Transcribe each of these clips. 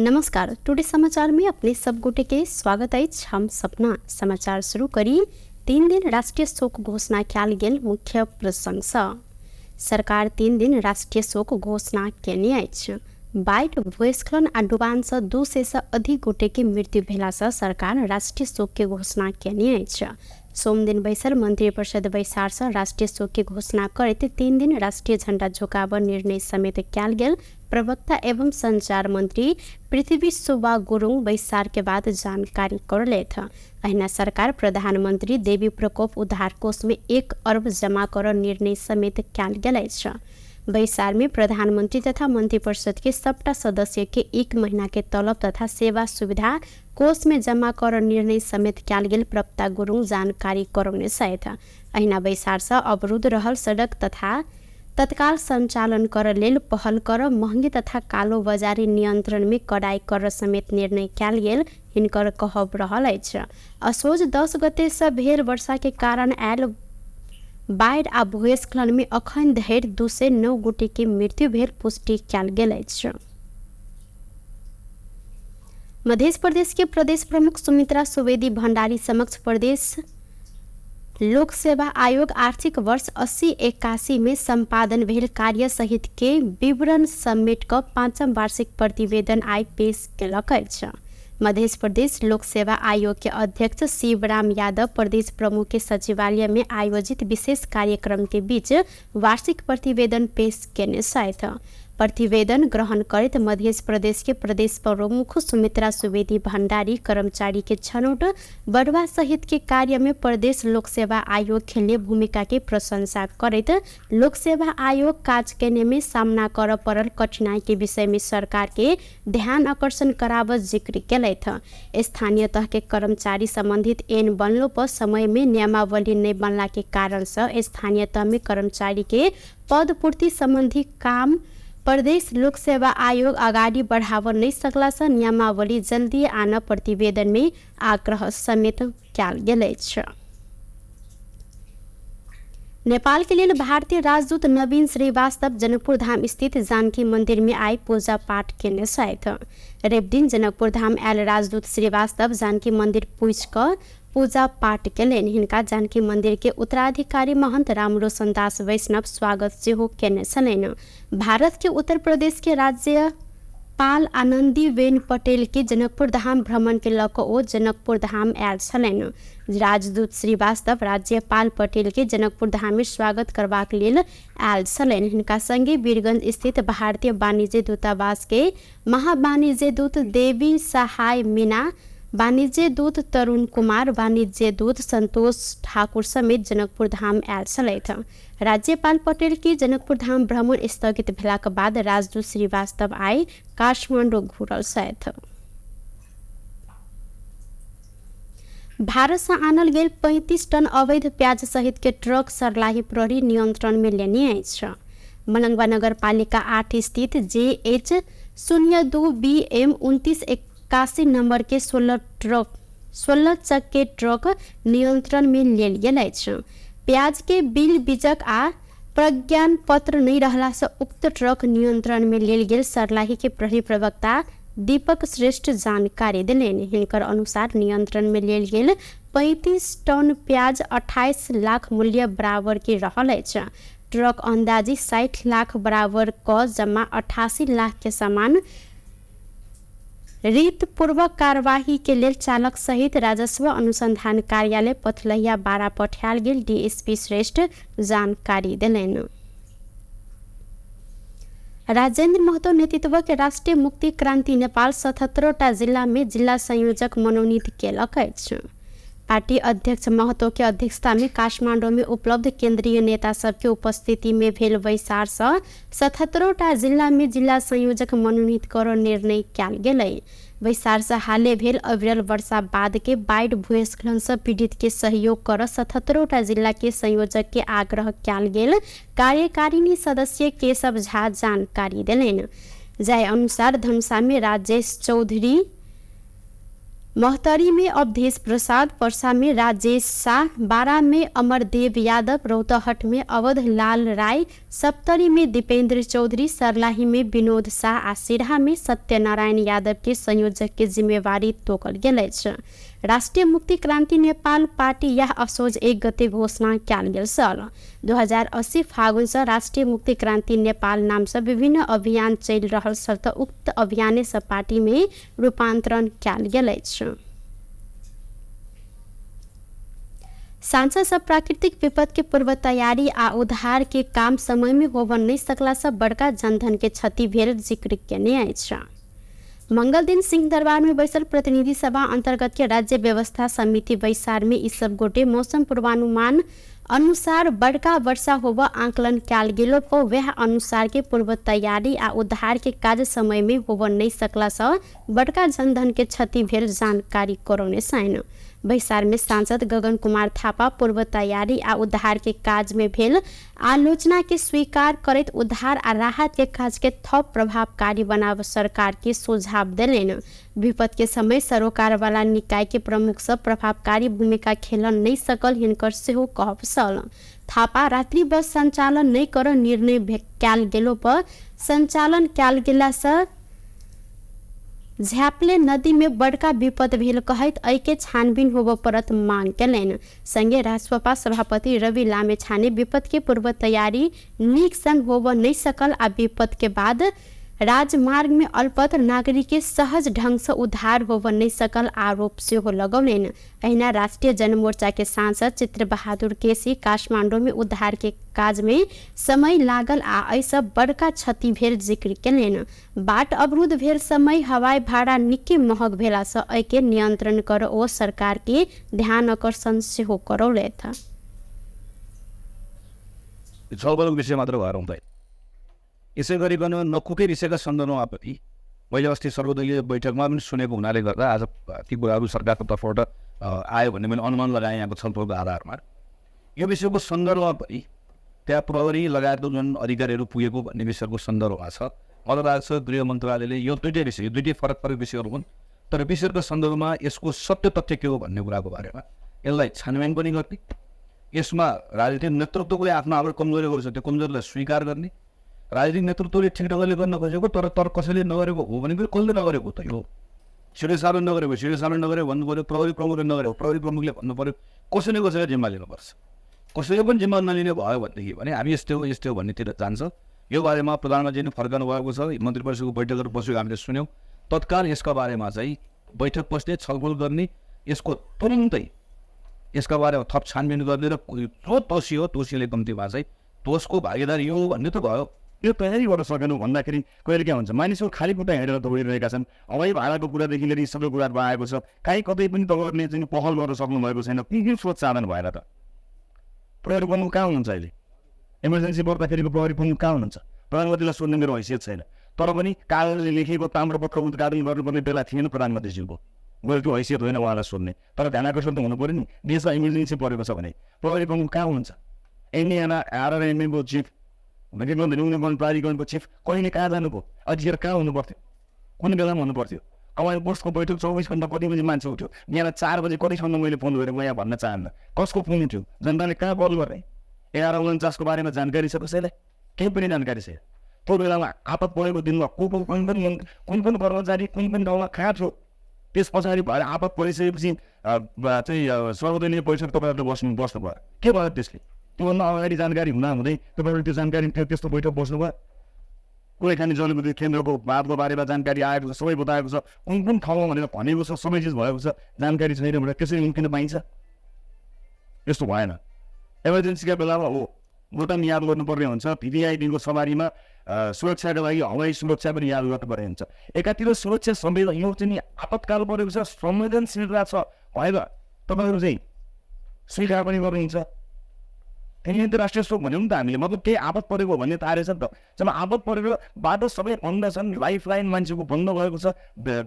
नमस्कार, टुडे समाचार में अपने सब गोटे के स्वागत अछि। हम सपना समाचार शुरू करी। 3 दिन राष्ट्रीय शोक घोषणा कयल गेल मुख्य प्रसंगसँ सरकार 3 दिन राष्ट्रीय शोक घोषणा केने अछि। बाढ़ि, भूस्खलन आ डुबानसँ 200सँ अधिक गोटे के मृत्यु भेलासँ सरकार राष्ट्रीय शोक के घोषणा केने अछि। सोमदिन बैसल मंत्रिपरिषद बैसारसँ राष्ट्रीय शोक के घोषणा करैत 3 दिन राष्ट्रीय झण्डा झुकाबऽ निर्णय समेत कयल गेल प्रवक्ता एवं संचार मंत्री पृथ्वी सुब्बा गुरुङ बैसार के बाद जानकारी करलथि। अहिना सरकार प्रधानमंत्री देवी प्रकोप उद्धार कोष में 1 अरब जमा करऽ निर्णय समेत कयल गेल अछि। बैसार में प्रधानमंत्री तथा मंत्रिपरिषद के सबटा सदस्य के 1 महीना के तलब तथा सेवा सुविधा कोष में जमा करऽ निर्णय समेत कयल गेल प्रवक्ता गुरुङ जानकारी करौने छथि। अहिना बैसारसँ अवरुद्ध रहल सड़क तथा तत्काल सञ्चालन कर लेल पहल कर, महँगी तथा कालो बजारी नियन्त्रण में कडाई कर समेत निर्णय कयल गेल हिनकर कहब रहल अछि। असोज 10 गते से भेल वर्षा के कारण आयल बाढ़ि आ भूस्खलन में अखन धरि 209 गोटे के मृत्यु भेल पुष्टि कयल गेल अछि। मध्य प्रदेश के प्रदेश प्रमुख सुमित्रा सुवेदी भण्डारी समक्ष प्रदेश लोक सेवा आयोग आर्थिक वर्ष 80-81 में सम्पादन भेल कार्य सहित के विवरण समेट कऽ 5म वार्षिक प्रतिवेदन आइ पेश केलक अछि। मध्य प्रदेश लोक सेवा आयोग के अध्यक्ष शिवराम यादव प्रदेश प्रमुख के सचिवालय में आयोजित विशेष कार्यक्रम के बीच वार्षिक प्रतिवेदन पेश केने छथि। प्रतिवेदन ग्रहण करैत मध्य प्रदेश के प्रदेश प्रमुख सुमित्रा सुवेदी भण्डारी कर्मचारी के छनौट बढ़वा सहित के कार्य में प्रदेश लोक सेवा आयोग खेलने भूमिका के प्रशंसा करैत लोक सेवा आयोग काज केने में सामना करऽ पड़ल कठिनाई के विषय में सरकार के ध्यान आकर्षण कराबऽ जिक्र केलथि। स्थानीय तह के कर्मचारी संबंधित ऐन बनलो पर समय में नियमावली नहीं बनला के कारण से स्थानीय तह में कर्मचारी के पद पूर्ति संबंधी काम प्रदेश लोक सेवा आयोग अगाडि बढ़ाव नहीं सकला से नियमावली जल्दी आन प्रतिवेदन में आग्रह समेत कयल गेल अछि। नेपाल के लेल भारतीय राजदूत नवीन श्रीवास्तव जनकपुर धाम स्थित जानकी मंदिर में आई पूजा पाठ केने छथि। रविदिन जनकपुर धाम आयल राजदूत श्रीवास्तव जानकी मंदिर पूछि कऽ पूजा पाठ केलनि। हिनका जानकी मंदिर के उत्तराधिकारी महंत रामरोशन दास वैष्णव स्वागत सेहो केने छलनि। भारत के उत्तर प्रदेश के राज्यपाल आनंदीबेन पटेल के जनकपुर धाम भ्रमण के लऽ कऽ ओ जनकपुर धाम आयल छलनि। राजदूत श्रीवास्तव राज्यपाल पटेल के जनकपुर धाम में स्वागत करबाक लेल आयल छलनि। हिनका संगे वीरगंज स्थित भारतीय वाणिज्य दूतावास के महावाणिज्य दूत देवी सहाय मीना, वाणिज्य दूत तरुण कुमार, वाणिज्य दूत संतोष ठाकुर समेत जनकपुर धाम आयल छलथि। राज्यपाल पटेल के जनकपुर धाम भ्रमण स्थगित भेलाक बाद राजदूत श्रीवास्तव आइ काठमाडौँ घुरल छथि। भारत से आनल गेल 35 टन अवैध प्याज सहित के ट्रक सर्लाही प्रहरी नियंत्रण में लेने अछि। मलंगवा नगरपालिका 8 स्थित JH 02 BM 2981 number के 16 चक्के ट्रक नियंत्रण में लेल गेल अछि। प्याज के बिल बीजक आ प्रज्ञान पत्र नहीं रहला से उक्त ट्रक नियंत्रण में लेल गेल सर्लाही के प्रहरी प्रवक्ता दीपक श्रेष्ठ जानकारी देलनि। हिनकर अनुसार नियंत्रण में लेल गेल 35 टन प्याज 28 लाख मूल्य बराबर के रहल अछि। ट्रक अंदाजी 60 लाख बराबर क जमा 88 लाख के सामान रीतपूर्वक कार्यवाही के लेल चालक सहित राजस्व अनुसंधान कार्यालय पथलहिया 12 पठायल गेल डीएसपी श्रेष्ठ जानकारी देलनि। राजेन्द्र महतो नेतृत्व के राष्ट्रीय मुक्ति क्रांति नेपाल 77टा जिला में जिला संयोजक मनोनीत केलक अछि। पार्टी अध्यक्ष महतो के अध्यक्षता में काठमाडौँ में उपलब्ध केंद्रीय नेता सबके उपस्थिति में भेल बैसार से 77टा जिला में जिला संयोजक मनोनीत कर निर्णय कयल गेलै। बैसार से हाले भेल अविरल वर्षा बाद के बाढ़ि भूस्खलन से पीड़ित के सहयोग कर 77टा जिला के संयोजक के आग्रह कयल गेल कार्यकारिणी सदस्य केशव झा जानकारी देलनि। जाहि अनुसार धनुषा में राजेश चौधरी, महोत्तरी में अवधेश प्रसाद, पर्सा में राजेश शाह, बारा में अमरदेव यादव, रौतहट में अवध लाल राय, सप्तरी में दीपेंद्र चौधरी, सर्लाही में विनोद शाह आ सिरहा में सत्यनारायण यादव के संयोजक के जिम्मेवारी तोकल गेल अछि। राष्ट्रिय मुक्ति क्रान्ति नेपाल पार्टी यह असोज 1 गते घोषणा कयल गेल छल। 2080 फागुन से राष्ट्रिय मुक्ति क्रान्ति नेपाल नाम से विभिन्न अभियान चलि रहल छल त उक्त अभियाने से पार्टी में रूपांतरण कयल गेल अछि। सांसद सब प्राकृतिक विपद के पूर्व तैयारी आ उद्धार के काम समय में होबऽ नहि सकला से बड़का जनधन के क्षति भेल जिक्र केने अछि। मंगल दिन सिंहदरबार में बैसल प्रतिनिधि सभा अंतर्गत के राज्य व्यवस्था समिति बैसार में ई सब गोटे मौसम पूर्वानुमान अनुसार बड़का वर्षा होब आंकलन कयल गेलो पर वएह अनुसार के पूर्व तैयारी आ उद्धार के कार्य समय में होब नहि सकला से बड़का जनधन के क्षति भेल जानकारी करौने छनि। बैसार में सांसद गगन कुमार थापा पूर्व तैयारी आ उद्धार के काज में भेल आलोचना के स्वीकार करैत उद्धार आ राहत के काज के थप प्रभावकारी बनाव सरकार के सुझाव देलनि। विपद के समय सरोकार वाला निकाय के प्रमुख सब प्रभावकारी भूमिका खेलन नहीं सकल हिनकर सेहो कहब छल। थापा रात्रि बस संचालन नहीं कर निर्णय कयल गेलो पर संचालन कयल गेला से झ्याप्ले नदी में बड़का विपद भेल कहैत एहि के छानबीन होबऽ पड़त मांग केलनि। संगे रासपा सभापति रवि लामेछाने विपद के पूर्व तैयारी नीक संग होबऽ नहि सकल आ विपद के बाद राजमार्ग में अल्पत नागरिक के सहज ढंग से उद्धार होबऽ नहि सकल आरोप सेहो लगौलनि। अहिना राष्ट्रिय जनमोर्चा के सांसद चित्र बहादुर केसी काठमाडौँ में उद्धार के काज में समय लागल आ एहिसँ बड़का क्षति भेल जिक्र केलनि। बाट अवरुद्ध भेल समय हवाई भाड़ा निकै महग भेलासँ एहिके नियंत्रण कर ओ सरकार के ध्यान आकर्षण सेहो करौलथि। छलफलको विषय मात्र भएर हुँदैन। यसै गरिकन नकुकै विषयका सन्दर्भमा पनि मैले अस्ति सर्वदलीय बैठकमा पनि सुनेको हुनाले गर्दा आज ती कुराहरू सरकारको तर्फबाट आयो भन्ने मैले अनुमान लगाएँ यहाँको छलफलको आधारमा। यो विषयको सन्दर्भमा पनि त्यहाँ प्रहरी लगायतको जुन अधिकारीहरू पुगेको भन्ने विषयको सन्दर्भमा छ। मलाई लाग्छ गृह मन्त्रालयले यो दुइटै विषय, यो दुइटै फरक फरक विषयहरू हुन्, तर विषयको सन्दर्भमा यसको सत्य तथ्य के हो भन्ने कुराको बारेमा यसलाई छानबिन पनि गर्ने, यसमा राजनीतिक नेतृत्वले आफ्नो आफ्नो कमजोरीहरू छ त्यो कमजोरीलाई स्वीकार गर्ने, राजनीतिक नेतृत्वले ठिक ढङ्गले गर्न खोजेको तर कसैले नगरेको हो भने पनि कसले नगरेको त यो सिडे साहबले नगरेको, सिडे साहबले नगरेको भन्नु पऱ्यो, प्रहरी प्रमुखले नगरेको प्रहरी प्रमुखले भन्नु पऱ्यो, कसैले कसैले जिम्मा लिनुपर्छ। कसैले पनि जिम्मा नलिने भयो भनेदेखि भने हामी यस्तो हो यस्तो हो भन्नेतिर जान्छ। यो बारेमा प्रधानमन्त्री नै फर्काउनु भएको छ, मन्त्री परिषदको बैठकहरू बसेको हामीले सुन्यौँ। तत्काल यसका बारेमा चाहिँ बैठक बस्ने, छलफल गर्ने, यसको तुरुन्तै यसका बारेमा थप छानबिन गर्ने र जो दोषी हो दोषीले कम्तीमा चाहिँ दोषको भागीदार यो हो भन्ने त भयो। यो तयारी गर्न सकेनौँ भन्दाखेरि कहिले के हुन्छ, मानिसहरू खाली खुट्टा हिँडेर दौडिरहेका छन्। हवाई भाडाको कुरादेखि लिएर सबै कुराहरू आएको छ, काहीँ कतै पनि तपाईँहरूले चाहिँ पहल गर्न सक्नुभएको छैन। कुन कुन स्रोत साधन भएर त प्रहरी प्रमुख कहाँ हुनुहुन्छ अहिले? इमर्जेन्सी पर्दाखेरिको प्रहरी प्रमुख कहाँ हुनुहुन्छ? प्रधानमन्त्रीलाई सोध्ने मेरो हैसियत छैन, तर पनि कागजले लेखेको ताम्रपत्र उद्घाटन गर्नुपर्ने बेला थिएन प्रधानमन्त्रीज्यूको, मेरो त्यो हैसियत होइन उहाँलाई सोध्ने, तर ध्यान आकर्षण त हुनु पऱ्यो नि। देशमा इमर्जेन्सी परेको छ भने प्रहरी प्रमुख कहाँ हुनुहुन्छ? एनएनआ आरआरएमएको चिफ, न्यूनीकरण प्राधिकरणको चिफ कहिले कहाँ जानुभयो? अझ कहाँ हुनु पर्थ्यो? कुन बेलामा हुनु पर्थ्यो? कमाइ बोर्डको बैठक 24 घन्टा कति बजी मान्छे उठ्यो? यहाँलाई 4 बजे कतिसम्म मैले फोन गरेँ, म यहाँ भन्न चाहन्न। कसको फोन उठ्यो? जनताले कहाँ कल गर्ने? 1149को बारेमा जानकारी छ कसैलाई? केही पनि जानकारी छैन। त्यो बेलामा आपत परेको दिनमा को को कुन पनि कर्मचारी कुन पनि ठाउँमा कहाँ थियो? त्यस पछाडि भएर आपत परिसकेपछि चाहिँ सर्वदलीय बैठक तपाईँहरूले बस्नु भयो, के भयो त्यसले? त्योभन्दा अगाडि जानकारी हुँदाहुँदै तपाईँहरूले त्यो जानकारी त्यस्तो बैठक बस्नुभयो। कुराकानी जलविद्युत केन्द्रको बाँधको बारेमा जानकारी आएको छ, सबै बताएको छ, कुन कुन ठाउँमा भनेर भनेको छ, सबै चिज भएको छ, जानकारी छैन भनेर त्यसरी उम्किन पाइन्छ? यस्तो भएन। इमर्जेन्सीका बेलामा हो मुद्दा पनि याद गर्नुपर्ने हुन्छ। भिभिआइपीको सवारीमा सुरक्षाको लागि हवाई सुरक्षा पनि याद गर्नुपर्ने हुन्छ। एकातिर सुरक्षा संवेदन, यो चाहिँ आपतकाल परेको छ, संवेदनशीलता छ भएर तपाईँहरू चाहिँ स्वीकार पनि गर्नुहुन्छ। त्यहाँनिर राष्ट्रिय शोक भन्यौँ नि त हामीले, मतलब केही आपत परेको भन्ने त आएछ नि त। जब आपत परेको बाटो सबै बन्द छन्, लाइफ लाइन मान्छेको बन्द भएको छ,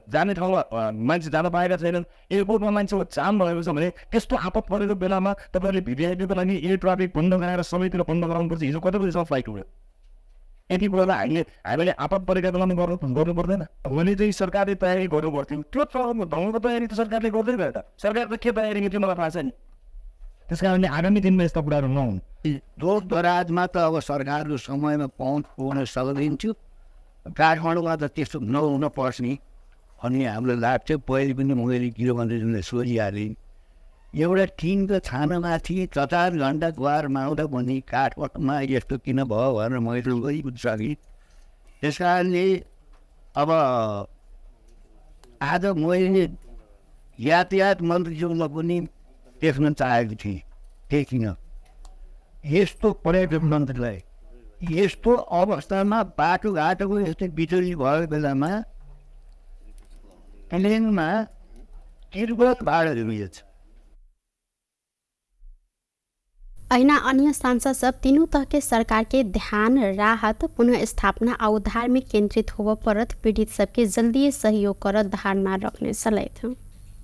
जाने ठाउँमा मान्छे जान पाएका छैनन्, एयरपोर्टमा मान्छेको जाम भएको छ भने त्यस्तो आपत परेको बेलामा तपाईँहरूले भिभिआइपीको लागि एयर ट्राफिक बन्द गराएर सबैतिर बन्द गराउनुपर्छ। हिजो कति बजीसम्म फ्लाइट उड्यो? यति कुरालाई हामीले आपत परेका बेलामा गर्नु पर्दैन। भने चाहिँ सरकारले तयारी गर्नु पर्थ्यो, त्यो ढङ्गको तयारी त सरकारले गर्दै भएर त सरकार त के तयारी थियो मलाई थाहा छैन। त्यस कारणले आगामी दिनमा यस्ता कुराहरू नहुन्। दूर दराजमा त अब सरकारको समयमा पहुँच पुग्न सक्दिन्थ्यो, काठमाडौँमा त त्यस्तो नहुन पर्ने भन्ने हामीलाई लाग्थ्यो। पहिले पनि मैले गृहमन्त्रीज्यूलाई सोधिहालेँ, एउटा टिनको छानामाथि 4 घन्टा गुहार माग्दा पनि काठमाडौँमा यस्तो किन भयो भनेर मैले सोधिसकेँ। त्यस कारणले अब आज मैले यातायात मन्त्रीज्यूलाई पनि देख्न चाहेको थिएँ, देखिनँ। यस्तो पर्यटन मन्त्रीलाई यस्तो अवस्थामा बाटोघाटोको यस्तो बिजुली भएको बेलामा प्लेनमा त्रिगुणा भाडा मिल्छ। अहिना अन्य सांसद सब तीनू तह के सरकार के ध्यान राहत पुनर्स्थापना आ उद्धार में केंद्रित होव परत, पीड़ित सबके जल्दी सहयोग कर धारणा रखने छलथि।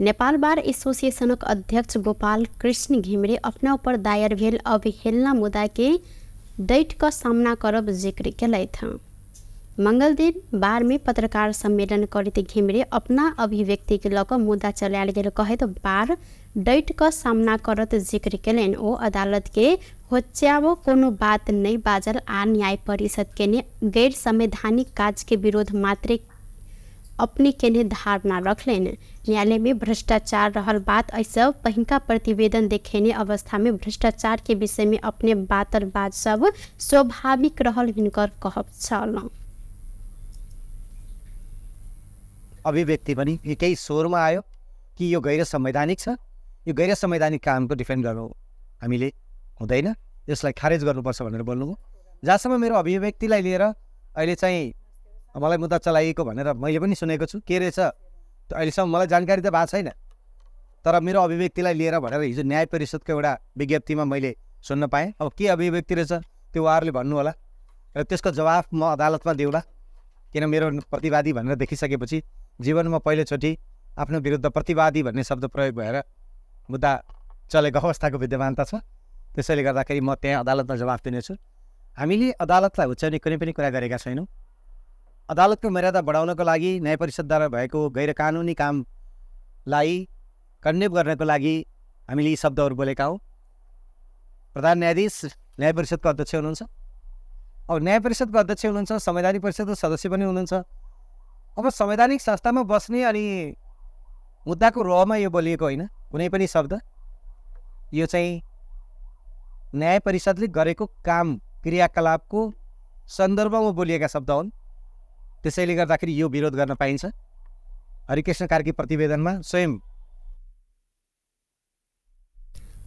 नेपाल बार एसोसिएशनक अध्यक्ष गोपाल कृष्ण घिमिरे अपना ऊपर दायर भेल अवहेलना मुद्दा के डटि कऽ सामना करब जिक्र केलथि। मंगलदिन बार में पत्रकार सम्मेलन करैत घिमिरे अपना अभिव्यक्ति के लऽ कऽ मुद्दा चलायल गेल कहैत बार डटि कऽ सामना करत जिक्र केलनि। ओ अदालत के होच्याबो कोनो बात नहि बाजल आ न्याय परिषद केने गैर संवैधानिक काज के विरोध मात्रे अपने केने धारणा रखलनि। न्यायालय में भ्रष्टाचार रहल बात एहिसँ पहिनका प्रतिवेदन देखेने अवस्था में भ्रष्टाचार के विषय में अपने बातल बात सब स्वाभाविक रहल हिनकर कहब छल। अभिव्यक्ति पनि केही स्वरमा आयो कि यो गैर संवैधानिक छ, यो गैर संवैधानिक कामको डिफेन्ड गर्नु हामीले हुँदैन, यसलाई खारेज गर्नुपर्छ भनेर बोल्नुभयो। जहाँसम्म मेरो अभिव्यक्तिलाई लिएर अहिले चाहिँ मलाई मुद्दा चलाइएको भनेर मैले पनि सुनेको छु, के रहेछ अहिलेसम्म मलाई जानकारी त भएको छैन, तर मेरो अभिव्यक्तिलाई लिएर भनेर हिजो न्याय परिषदको एउटा विज्ञप्तिमा मैले सुन्न पाएँ। अब के अभिव्यक्ति रहेछ त्यो उहाँहरूले भन्नु होला र त्यसको जवाफ म अदालतमा दिउँला, किन मेरो प्रतिवादी भनेर देखिसकेपछि जीवनमा पहिलोचोटि आफ्नो विरुद्ध प्रतिवादी भन्ने शब्द प्रयोग भएर मुद्दा चलेको अवस्थाको विद्यमानता छ। त्यसैले गर्दाखेरि म त्यहाँ अदालतमा जवाफ दिनेछु। हामीले अदालतलाई हुच्याउने कुनै पनि कुरा गरेका छैनौँ। अदालतको मर्यादा बढाउनको लागि न्याय परिषदद्वारा भएको गैरकानुनी कामलाई कन्डेम गर्नको लागि हामीले यी शब्दहरू बोलेका हौँ। प्रधान न्यायाधीश न्याय परिषदको अध्यक्ष हुनुहुन्छ, अब न्याय परिषदको अध्यक्ष हुनुहुन्छ, संवैधानिक परिषदको सदस्य पनि हुनुहुन्छ। अब संवैधानिक संस्थामा बस्ने अनि मुद्दाको रहमा यो बोलिएको होइन कुनै पनि शब्द, यो चाहिँ न्याय परिषदले गरेको काम क्रियाकलापको सन्दर्भमा बोलिएका शब्द हुन्। त्यसैले गर्दाखेरि यो विरोध गर्न पाइन्छ। हरिकृष्ण कार्की प्रतिवेदनमा स्वयं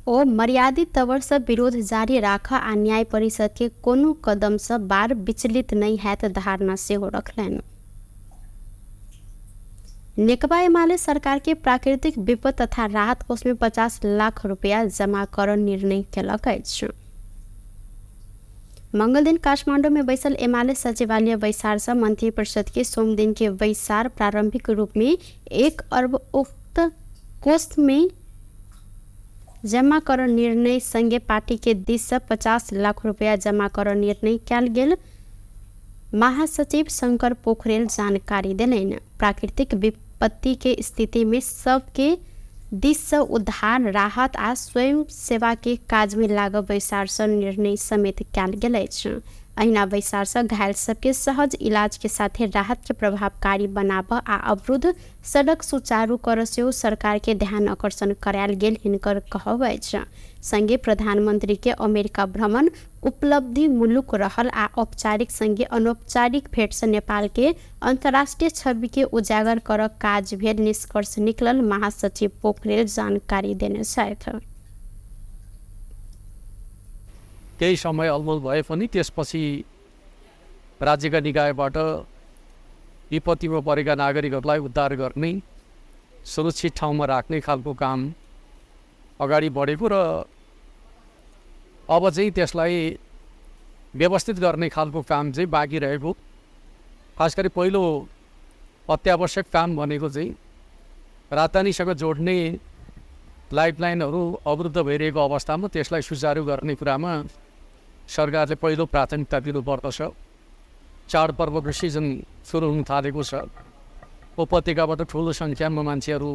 ओ मर्यादित तवरसँ विरोध जारी राख आ न्याय परिषद के कोनो कदमसँ बार विचलित नहि हैत धारणा सेहो रखलनि। नेकपा एमाले सरकार के प्राकृतिक विपद तथा राहत कोष में 50 लाख रुपया जमा कर निर्णय केलक अछि। मंगलदिन काठमाडौँ में बैसल एमाले सचिवालय बैसार से मंत्री परिषद के सोमदिन के बैसार प्रारंभिक रूप में 1 अर्ब उक्त कोष में जमा कर निर्णय संगे पार्टी के दिस से 50 लाख रुपया जमा कर निर्णय कयल गेल महासचिव शंकर पोखरेल जानकारी देलनि। प्राकृतिक विपत्ति के स्थिति में सबके दिस से उद्धार राहत आ स्वयं सेवा के काज में लागब बैसार से निर्णय समेत कयल गेल अछि। अहिना बैसार से घायल सबके सहज इलाज के साथे राहत के प्रभावकारी बनाब आ अवरुद्ध सड़क सुचारू कर सेहो सरकार के ध्यान आकर्षण करायल गेल हिनकर कहब अछि। संगे प्रधानमंत्री के अमेरिका भ्रमण उपलब्धि मुलुक रहल आ औपचारिक संगे अनौपचारिक भेट से नेपाल के अंतर्राष्ट्रीय छवि के उजागर कर काज भेल निष्कर्ष निकलल महासचिव पोखरेल जानकारी देने छथि। केही समय अलमल भए पनि त्यसपछि राज्यका निकायबाट विपत्तिमा परेका नागरिकहरूलाई उद्धार गर्ने, सुरक्षित ठाउँमा राख्ने खालको काम अगाडि बढेको र अब चाहिँ त्यसलाई व्यवस्थित गर्ने खालको काम चाहिँ बाँकी रहेको। खास गरी पहिलो अत्यावश्यक काम भनेको चाहिँ राजधानीसँग जोड्ने लाइफलाइनहरू अवरुद्ध भइरहेको अवस्थामा त्यसलाई सुचारू गर्ने कुरामा सरकारले पहिलो प्राथमिकता दिनुपर्दछ। चाडपर्वको सिजन सुरु हुन थालेको छ। उपत्यकाबाट ठुलो सङ्ख्यामा मान्छेहरू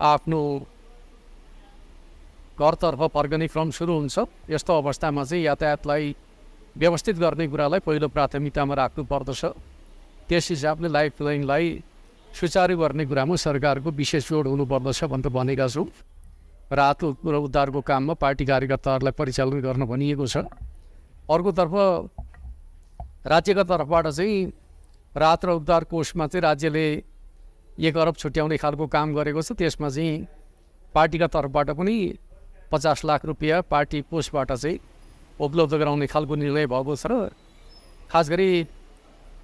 आफ्नो घरतर्फ फर्कने क्रम सुरु हुन्छ। यस्तो अवस्थामा चाहिँ यातायातलाई व्यवस्थित गर्ने कुरालाई पहिलो प्राथमिकतामा राख्नुपर्दछ। त्यस हिसाबले लाइफ लाइनलाई सुचारू गर्ने कुरामा सरकारको विशेष जोड हुनुपर्दछ भनेर भनेका छौँ। राहत र उद्धारको काममा पार्टी कार्यकर्ताहरूलाई परिचालन गर्न भनिएको छ। अर्कोतर्फ राज्यका तर्फबाट चाहिँ राहत र उद्धार कोषमा चाहिँ राज्यले 1 अरब छुट्याउने खालको काम गरेको छ। त्यसमा चाहिँ पार्टीका तर्फबाट पनि 50 लाख रुपियाँ पार्टी कोषबाट चाहिँ उपलब्ध गराउने खालको निर्णय भएको छ र खास गरी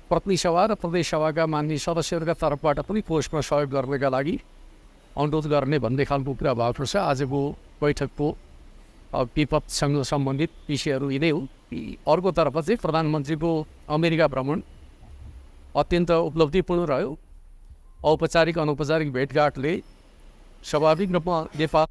प्रतिनिधि सभा र प्रदेश सभाका मान्य सदस्यहरूका तर्फबाट पनि कोषमा सहयोग गर्नका लागि अनुरोध गर्ने भन्ने खालको कुरा भएको छ। आजको बैठकको विपदसँग सम्बन्धित विषयहरू यिनै हुन्। अर्कोतर्फ चाहिँ प्रधानमन्त्रीको अमेरिका भ्रमण अत्यन्त उपलब्धिपूर्ण रह्यो। औपचारिक अनौपचारिक भेटघाटले स्वाभाविक रूपमा नेपाल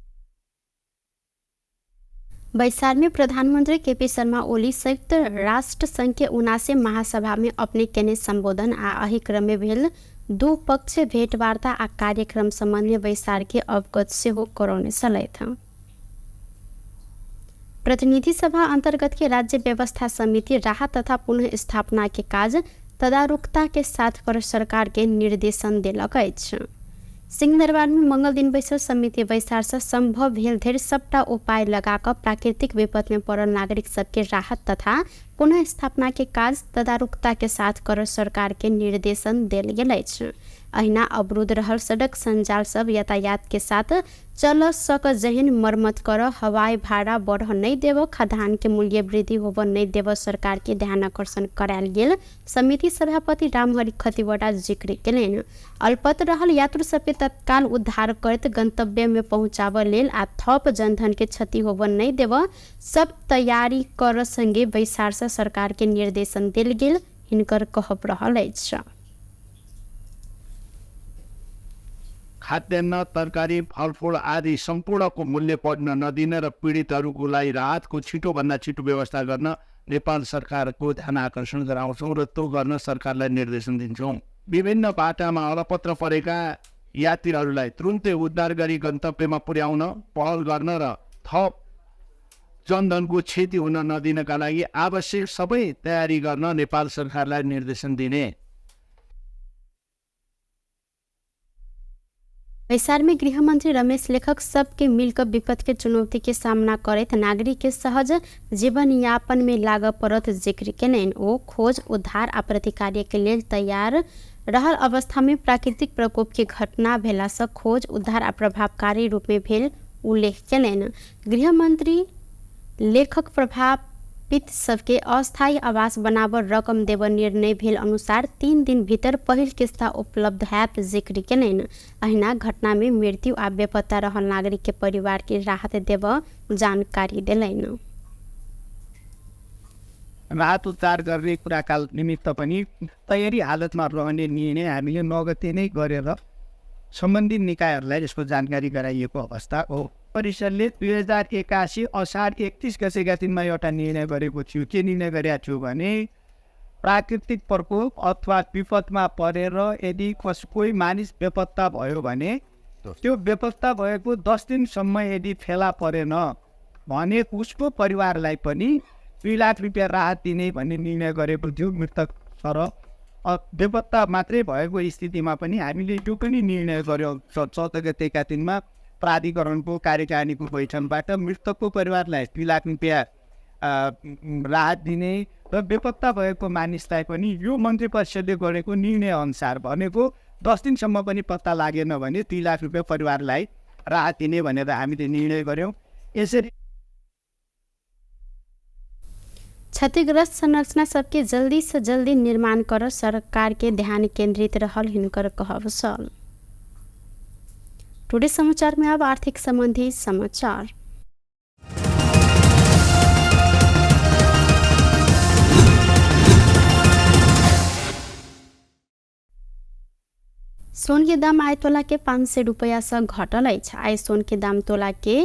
बैसार में प्रधानमंत्री केपी शर्मा ओली संयुक्त राष्ट्र संघ के 79 महासभा में अपने केने संबोधन आ अहि क्रम में भेल दू पक्ष भेंटवार्ता आ कार्यक्रम संबंध में बैसार के अवगत सेहो करौने छलथि। प्रतिनिधि सभा अंतर्गत के राज्य व्यवस्था समिति राहत तथा पुनः स्थापना के काज तदारुकता के साथ कर सरकार के निर्देशन देलक अछि। सिंहदरबार में मंगल दिन बैसल समिति बैसार से संभव भेल धरि सबटा उपाय लगाकर प्राकृतिक विपद में पड़ल नागरिक सबके राहत तथा पुनः स्थापना के काज तदारुकता के साथ कर सरकार के निर्देशन देल गेल अछि। अहिना अवरुद्ध रहल सड़क संजाल सब यातायात के साथ चल सक जहिन मरम्मत कर, हवाई भाड़ा बढ़ नहीं देव, खाद्यान्न के मूल्य वृद्धि होब नहीं देव सरकार के ध्यान आकर्षण करायल गेल समिति सभापति रामहरि खतिवड़ा जिक्र केलनि। अल्पत रहल यात्रु सबके तत्काल उद्धार करैत गंतव्य में पहुँचाब लेल आ थप जनधन के क्षति होब नहीं देव सब तैयारी कर संगे बैसार से सरकार के निर्देशन देल गेल हिनकर कहब रहल अछि। खाद्यान्न, तरकारी, फलफूल आदि सम्पूर्णको मूल्य बढ्न नदिन र पीडितहरूको लागि राहतको छिटोभन्दा छिटो व्यवस्था गर्न नेपाल सरकारको ध्यान आकर्षण गराउँछौँ र त्यो गर्न सरकारलाई निर्देशन दिन्छौँ। विभिन्न बाटामा अलपत्र परेका यात्रीहरूलाई तुरुन्तै उद्धार गरी गन्तव्यमा पुर्याउन पहल गर्न र थप जनधनको क्षति हुन नदिनका लागि आवश्यक सबै तयारी गर्न नेपाल सरकारलाई निर्देशन दिने। बैसार में गृहमंत्री रमेश लेखक सबके मिलकर विपद के चुनौती के सामना करैत नागरिक के सहज जीवन यापन में लागऽ पड़त जिक्र केलनि। ओ खोज उद्धार आ प्रतिकार्य के लेल तैयार रहल अवस्था में प्राकृतिक प्रकोप के घटना भेला से खोज उद्धार आ प्रभावकारी रूप में भेल उल्लेख केलनि। गृहमंत्री लेखक प्रभावित सबके अस्थायी आवास बनाबर रकम देब निर्णय भेल अनुसार 3 दिन भीतर पहिल किस्ता उपलब्ध हैत जिक्र केलनि। अहिना घटना में मृत्यु आ बेपत्ता रहल नागरिक के परिवार के राहत देब जानकारी देलनि। राहत उद्धार गर्ने कुराका निमित्त पनि तयारी हालतमा रहने निर्णय हामीले नगते नै गरेर सम्बन्धित निकायहरूलाई यसको जानकारी गराइएको अवस्था हो। परिषदले 2081 असार 31 गतेका दिनमा एउटा निर्णय गरेको थियो। के निर्णय गरेको थियो भने प्राकृतिक प्रकोप अथवा विपदमा परेर यदि कोही मानिस बेपत्ता भयो भने त्यो बेपत्ता भएको 10 दिनसम्म यदि फेला परेन भने उसको परिवारलाई पनि 2 लाख रुपियाँ राहत दिने भन्ने निर्णय गरेको थियो। मृतक तर बेपत्ता मात्रै भएको स्थितिमा पनि हामीले त्यो पनि निर्णय गऱ्यौँ। 14 गतेका दिनमा प्राधिकरणको कार्यकारिणीको बैठकबाट मृतकको परिवारलाई 2 लाख रुपियाँ राहत दिने र बेपत्ता भएको मानिसलाई पनि यो मन्त्री परिषदले गरेको निर्णय अनुसार भनेको 10 दिनसम्म पनि पत्ता लागेन भने 2 लाख रुपियाँ परिवारलाई राहत दिने भनेर हामीले निर्णय गऱ्यौँ। यसरी क्षतिग्रस्त संरचना सबके जल्दी से जल्दी निर्माण कर सरकार के ध्यान केंद्रित रहल हिनकर कहब छल। टुडे समाचार में अब आर्थिक संबंधी समाचार। सोन के दाम आइ तोला के 500 रुपया से घटल अछि। आइ सोन के दाम तोला के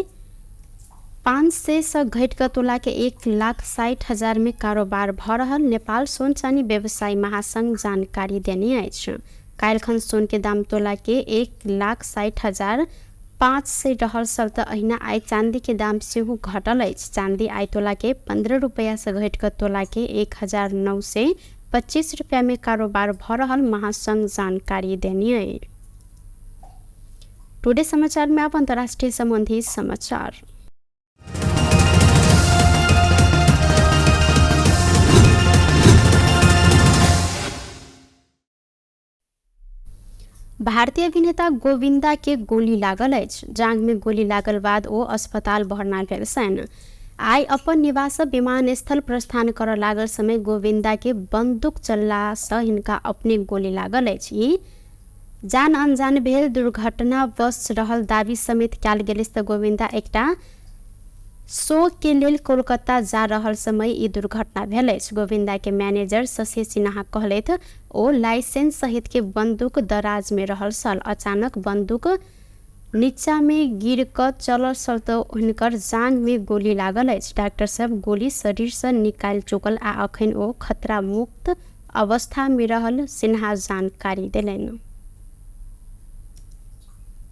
500 सँ घटि कऽ तोला के 1,60,000 में कारोबार भऽ रहल नेपाल सोन चानी व्यवसायी महासंघ जानकारी देने अछि। काल्हिखन सोन के दाम तोला के 1,60,500 रहल छल तऽ अहिना आइ चाँदी के दाम सेहो घटल अछि। चाँदी आइ तोला के 15 रुपैआ सँ घटि कऽ तोला के 1,925 रुपैआ में कारोबार भऽ रहल महासंघ जानकारी देने अछि। टुडे समाचार में अब अंतर्राष्ट्रीय संबंधी समाचार। भारतीय अभिनेता गोविंदा के गोली लागल अछि। जांघ में गोली लागल बाद ओ अस्पताल भर्ना भेल छनि। आइ अपन निवास विमानस्थल प्रस्थान करऽ लागल समय गोविंदा के बंदूक चलला सँ हिनका अपने गोली लागल अछि। ई जान अनजान भेल दुर्घटनावश रहल दावी समेत कयल गेल अछि। तऽ गोविंदा एकटा शो के लेल कोलकाता जा रहल समय ई दुर्घटना भेल अछि। गोविंदा के मैनेजर शशि सिन्हा कहलथि ओ लाइसेंस सहित के बंदूक दराज में रहल छल। अचानक बंदूक नीचा में गिर कऽ चलल छल तऽ हुनकर जांघ में गोली लागल अछि। डॉक्टर सब गोली शरीर सँ निकालि चुकल आ अखन ओ खतरा मुक्त अवस्था में रहल सिन्हा जानकारी देलनि।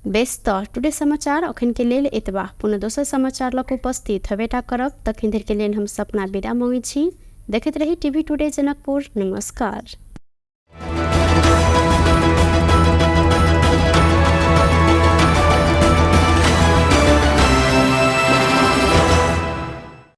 बेस तऽ टुडे समाचार अखन के लेल एतबा। पुनः दोसर समाचार लऽ कऽ उपस्थित हेबेटा करब। तखन धरि के लेल हम सपना विदा मांगै छी। देखैत रही टीवी टुडे जनकपुर। नमस्कार।